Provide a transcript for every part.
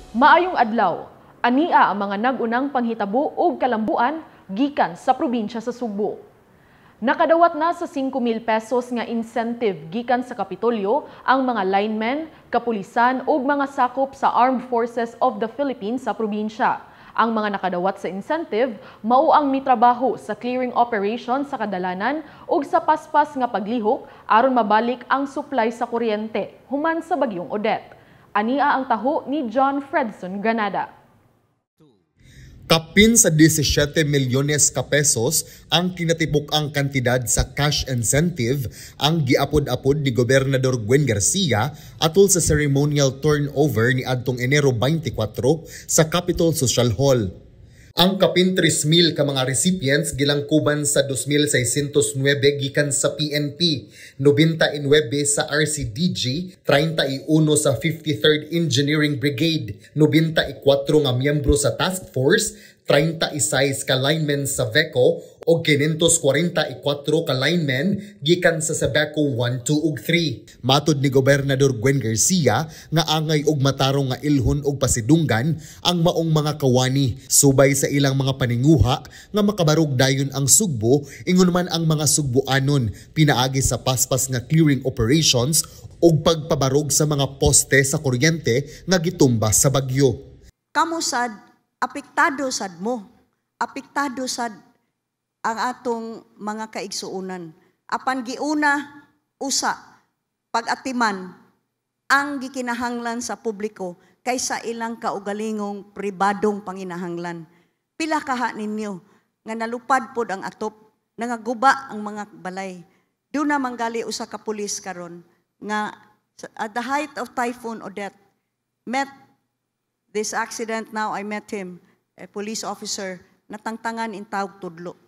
Maayong adlaw. Ania ang mga nag-unang panghitabo ug kalambuan gikan sa probinsya sa Sugbo. Nakadawat na sa 5,000 pesos nga incentive gikan sa Kapitolyo ang mga linemen, kapulisan ug mga sakop sa Armed Forces of the Philippines sa probinsya. Ang mga nakadawat sa incentive mao ang mitrabaho sa clearing operation sa kadalanan ug sa paspas nga paglihok aron mabalik ang supply sa kuryente human sa bagyong Odette. Ania ang taho ni John Fredson Granada. Kapin sa 17 milyones ka pesos ang kinatibuk-ang kantidad sa cash incentive ang giapod-apod ni Gobernador Gwen Garcia atol sa ceremonial turnover ni adtong Enero 24 sa Capitol Social Hall. Ang kapin 3,000 ka mga recipients gilangkuban sa 2,609 gikan sa PNP, 99 sa RCDG, 31 sa 53rd Engineering Brigade, 94 nga miyembro sa Task Force, 36 ka linemen sa VECO o 544 ka linemen gikan sa Sebeco 1, 2 ug 3. Matod ni Gobernador Gwen Garcia nga angay og matarong nga ilhon og pasidunggan ang maong mga kawani subay sa ilang mga paninguha nga makabarog dayon ang Sugbo, ingon man ang mga Sugboanon, pinaagi sa paspas nga clearing operations ug pagpabarog sa mga poste sa kuryente nga gitumba sa bagyo. Kamo sad, apektado sad mo. Apektado sad ang atong mga kaigsuonan. Apan giuna usa pag-atiman ang gikinahanglan sa publiko kaysa ilang kaugalingong pribadong panginahanglan. Pila kaha ninyo nga nalupad pod ang atop, nangaguba ang mga balay. Duna manggali usa ka pulis karon nga at the height of Typhoon Odette met this accident. Now I met him, a police officer, natangtangan in tawg tudlo.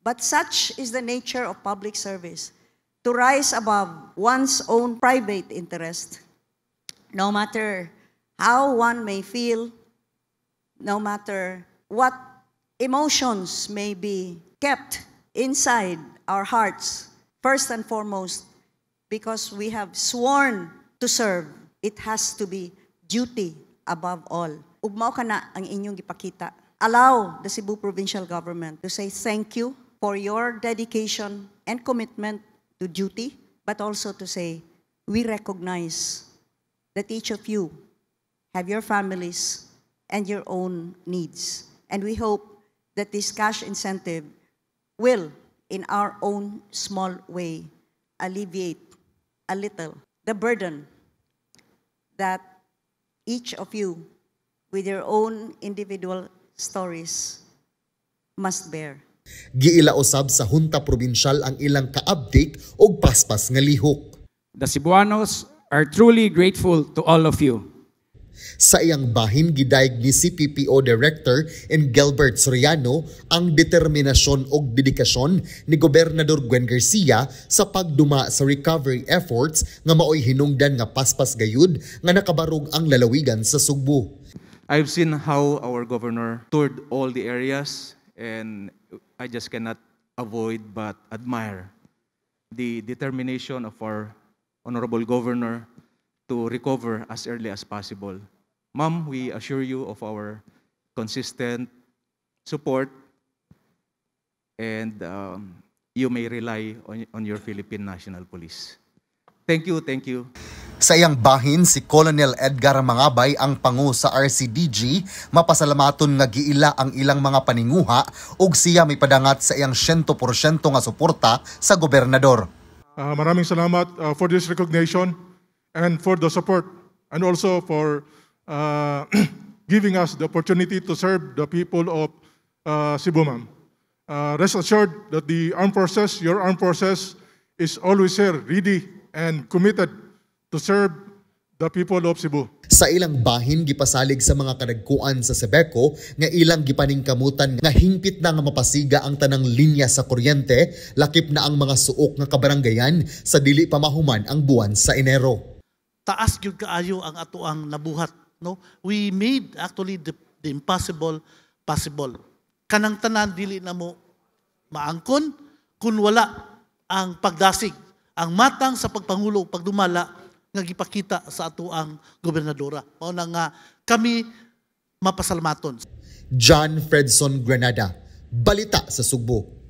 But such is the nature of public service, to rise above one's own private interest. No matter how one may feel, no matter what emotions may be kept inside our hearts, first and foremost, because we have sworn to serve, it has to be duty above all. Ug mao kana ang inyong gipakita. Allow the Cebu Provincial Government to say thank you for your dedication and commitment to duty, but also to say we recognize that each of you have your families and your own needs. And we hope that this cash incentive will, in our own small way, alleviate a little the burden that each of you, with your own individual stories, must bear. Giila usab sa Junta Probinsyal ang ilang ka-update og paspas nga lihok. The Cebuanos are truly grateful to all of you. Sa iyang bahin, gidayeg ni CPPO Director Gilbert Soriano ang determinasyon ug dedikasyon ni Gobernador Gwen Garcia sa pagduma sa recovery efforts nga maoy hinungdan nga paspas gayud nga nakabarog ang lalawigan sa Sugbo. I've seen how our governor toured all the areas, and I just cannot avoid but admire the determination of our honorable governor to recover as early as possible. Ma'am, we assure you of our consistent support and you may rely on your Philippine National Police. Thank you, thank you. Sa iyang bahin, si Colonel Edgar Mangabay, ang pangu sa RCDG, mapasalamaton nga giila ang ilang mga paninguha ug siya may padangat sa iyang 100% nga suporta sa gobernador. Maraming salamat for this recognition and for the support and also for giving us the opportunity to serve the people of Cebu, ma'am. Rest assured that the armed forces, your armed forces, is always here, ready and committed to serve the people of Cebu. Sa ilang bahin, gipasalig sa mga kadagkuan sa Sebeco nga ilang gipaningkamutan nga hingpit na nga mapasiga ang tanang linya sa kuryente, lakip na ang mga suok nga kabaranggayan, sa dili pa mahuman ang buwan sa Enero. Taas gyud kaayo ang atoang nabuhat, no? We made actually the impossible possible. Kanang tanan dili na mo maangkon kung wala ang pagdasig, ang matang sa pagpangulo, pagdumala nga gipakita sa atoang gobernadora. Mao na nga kami mapasalamaton. John Fredson Granada, Balita sa Sugbo.